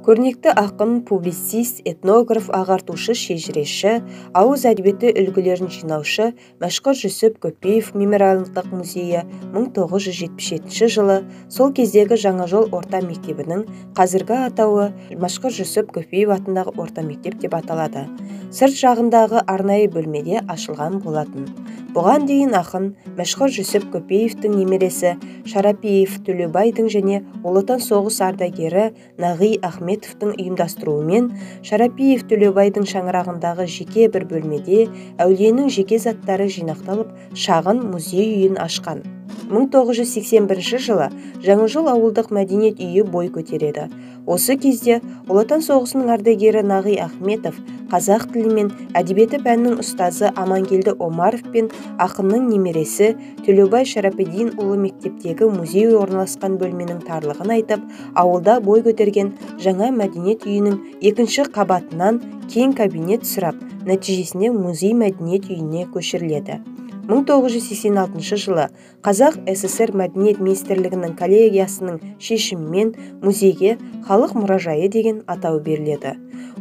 Көрнекті ақын, публицист, этнограф, ағартушы, шежіреші, ауыз әдебиеті үлгілерін жинаушы Мәшһүр Жүсіп Көпеев мемориалдық музейі 1977 жылы сол кездегі Жаңажол орта мектебінің қазіргі атауы Мәшһүр Жүсіп Көпеев атындағы орта мектеп деп аталады. Сырт жағындағы арнайы бөлмеде ашылған болатын. Бұған дейін ақын Мәшһүр Жүсіп Көпеевтің немересі Шарапиев Төлеубайдың және Ұлы Отан соғыс ардагері Нағи Ахметовтің ұйымдастыруымен Шарапиев Төлеубайдың шаңырағындағы жеке бір бөлмеде әулиенің жеке заттары жинақталып, шағын музей үйін ашқан. 1981 жылы Жаңажол ауылдық мәдениет үйі бой көтереді. Осы кезде Ұлы Отан соғысының ардагері Нағи Ахметов, қазақ тілі мен әдебиеті пәнінің ұстазы Амангелді Омаров пен ақынның немересі Төлеубай Шарапидинұлы мектептегі музей орналасқан бөлменің тарлығын айтып, ауылда бой көтерген жаңа мәдениет үйінің екінші қабатынан кең кабинет сұрап, нәтижесінде музей мәдениет үйіне көшіріледі. 1986 жылы Қазақ СССР Мәдениет Министрлігінің коллегиясының шешімімен музейге Халық мұражайы деген атау беріледі.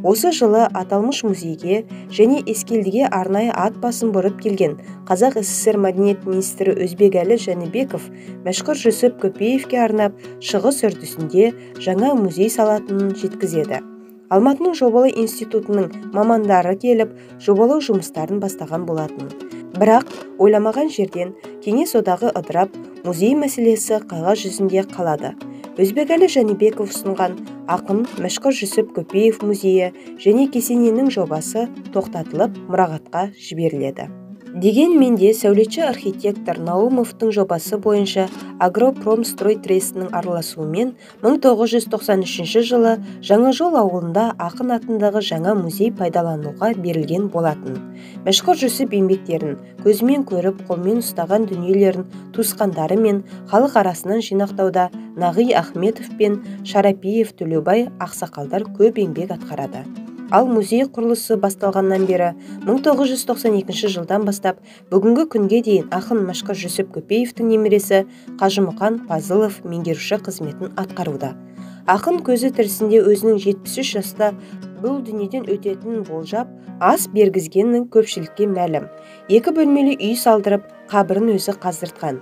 Осы жылы аталмыш музейге және Ескелдіге арнайы ат басын бұрып келген Қазақ СССР Мәдениет Министрі Өзбекәлі Жәнібеков Мәшһүр Жүсіп Көпеевке арнап шығыс үрдісінде жаңа музей салатынын жеткізеді. Алматының жобалау институтының мамандары келіп, жобалау жұмыстарын бастаған болатын. Бірақ ойламаған жерден Кеңес одағы ыдырап, музей мәселесі қағаз жүзінде қалады. Өзбекәлі Жәнібеков ұсынған ақын Мәшһүр Жүсіп Көпеев музейі және кесененің жобасы тоқтатылып, мұрағатқа жіберіледі. Дегенмен де сәулетші архитектор Наумовтың жобасы бойынша Агропромстрой трестінің араласуымен 1993 жылы Жаңажол ауылында ақын атындағы жаңа музей пайдалануға берілген болатын. Мәшһүр Жүсіп еңбектерін көзімен көріп, қолмен ұстаған дүниелерін туысқандары мен халық арасынан жинақтауда Нағи Ахметов пен Шарапиев Төлеубай ақсақалдар көп еңбек атқарады. Ал музей құрылысы басталғаннан бері 1992 жылдан бастап бүгінгі күнге дейін ақын Мәшһүр Жүсіп Көпеевтің немересі Қажымұқан Пазылов меңгеруші қызметін атқаруда. Ақын көзі тірісінде өзінің 73 жаста бұл дүниеден өтетінін болжап, ас бергізгенін көпшілікке мәлім. Екі бөлмелі үй салдырып, қабірін өзі қаздыртқан.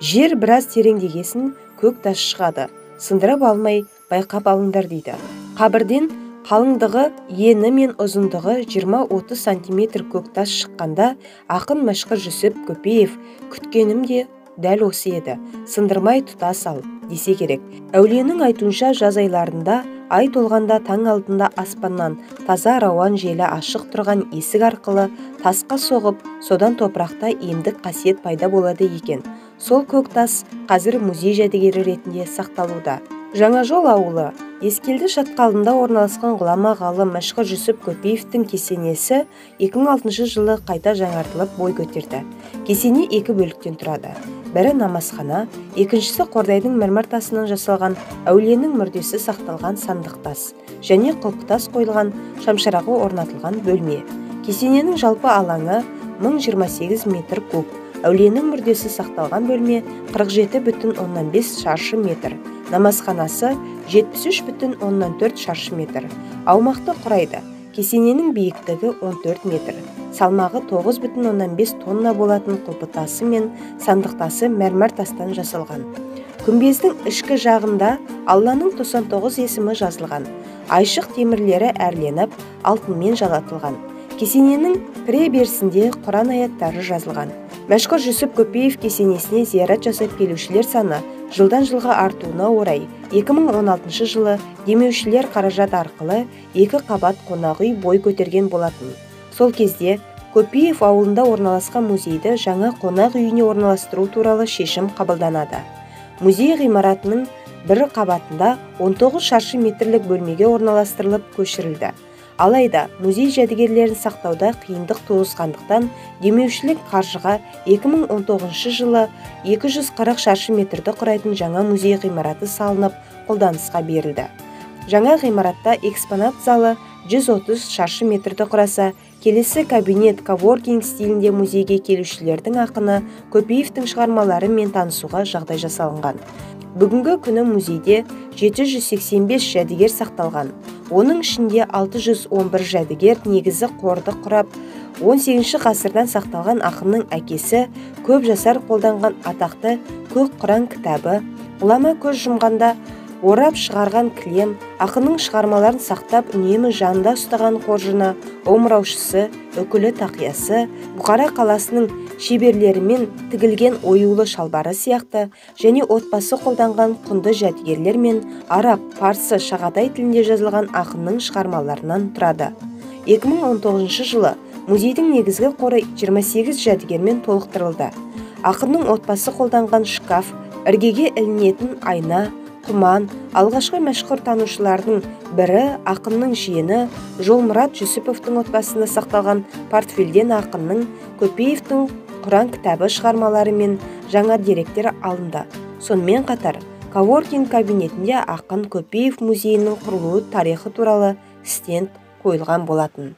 Жер біраз тереңдегесін көк тас шығады. Сындырып алмай, байқап алыңдар дейді. Қабірден қалыңдығы ені мен ұзындығы 20-30 сантиметр көк тас шыққанда ақын Мәшһүр Жүсіп Көпеев күткенім де дәл осы еді, сындырмай тұта сал десе керек. Әулиенің айтуынша жаз айларында ай толғанда таң алдында аспаннан таза рауан желі ашық тұрған есік арқылы тасқа соғып, содан топырақта емдік қасиет пайда болады екен. Сол көк тас қазір музей жәдігері ретінде сақталуда. Жаңажол ауылы Ескелді шатқалында орналасқан ғұлама ғалым Мәшһүр Жүсіп Көпеевтің кесенесі 2006 жылы қайта жаңартылып бой көтерді. Кесене екі бөліктен тұрады. Бірі намазхана, екіншісі Қордайдың мәрмәр тасынан жасалған әулиенің мүрдесі сақталған сандық тас және құлпытас қойылған шамшырағы орнатылған бөлме. Кесененің жалпы алаңы 1028 метр куб. Әулиенің мүрдесі сақталған бөлме 47,5 шаршы метр. Намазханасы 73,4 шаршы метр. Аумақты құрайды. Кесененің биіктігі 14 метр. Салмағы 9,5 тонна болатын құлпытасы мен сандықтасы мәрмәр тастан жасалған. Күмбездің ішкі жағында Алланың 99 есімі жазылған. Айшық темірлері әрленіп, алтынмен жалатылған. Кесененің кіре берісінде Құран аяттары жазылған. Мәшһүр Жүсіп Көпеев кесенесіне зиярат жасап келушілер саны жылдан жылға артуына орай 2016 жылы демеушілер қаражат арқылы екі қабат қонақ үй бой көтерген болатын. Сол кезде Көпеев ауылында орналасқан музейді жаңа қонақ үйіне орналастыру туралы шешім қабылданады. Музей ғимаратының бір қабатында 19 шаршы метрлік бөлмеге орналастырылып көшірілді. Алайда музей жәдігерлерін сақтауда қиындық туғызғандықтан демеушілік қаржыға 2019 жылы 240 шаршы метрді құрайтын жаңа музей ғимараты салынып, қолданысқа берілді. Жаңа ғимаратта экспонат залы 130 шаршы метрді құраса, келесі кабинет коворкинг стилінде музейге келушілердің ақыны Көпеевтің шығармаларымен танысуға жағдай жасалынған. Бүгінгі күні музейде 785 жәдігер сақталған. Оның ішінде 611 жәдігер негізі қорды құрап, 18 ғасырдан сақталған ақынның әкесі көп жасар қолданған атақты Көк Құран кітабы, ғұлама көз жұмғанда орап шығарған кілем, ақынның шығармаларын сақтап үнемі жанында ұстаған қоржыны, омыраушысы, үкілі тақиясы, Бұқара қаласының шеберлерімен тігілген оюлы шалбары сияқты және отбасы қолданған құнды жәдігерлер мен араб, парсы, шағатай тілінде жазылған ақынның шығармаларынан тұрады. 2019 жылы музейдің негізгі қоры 28 жәдігермен толықтырылды. Ақынның отбасы қолданған шкаф, іргеге ілінетін айна, құман, алғашқы мәшһүр танушылардың бірі ақынның жиені Жолмұрат Жүсіповтің отбасында сақталған портфельден ақынның Көпеевтің Құран кітабы шығармалары мен жаңа деректер алынды. Сонымен қатар, коворкинг кабинетінде ақын Көпеев музейінің құрылуы тарихы туралы стенд қойылған болатын.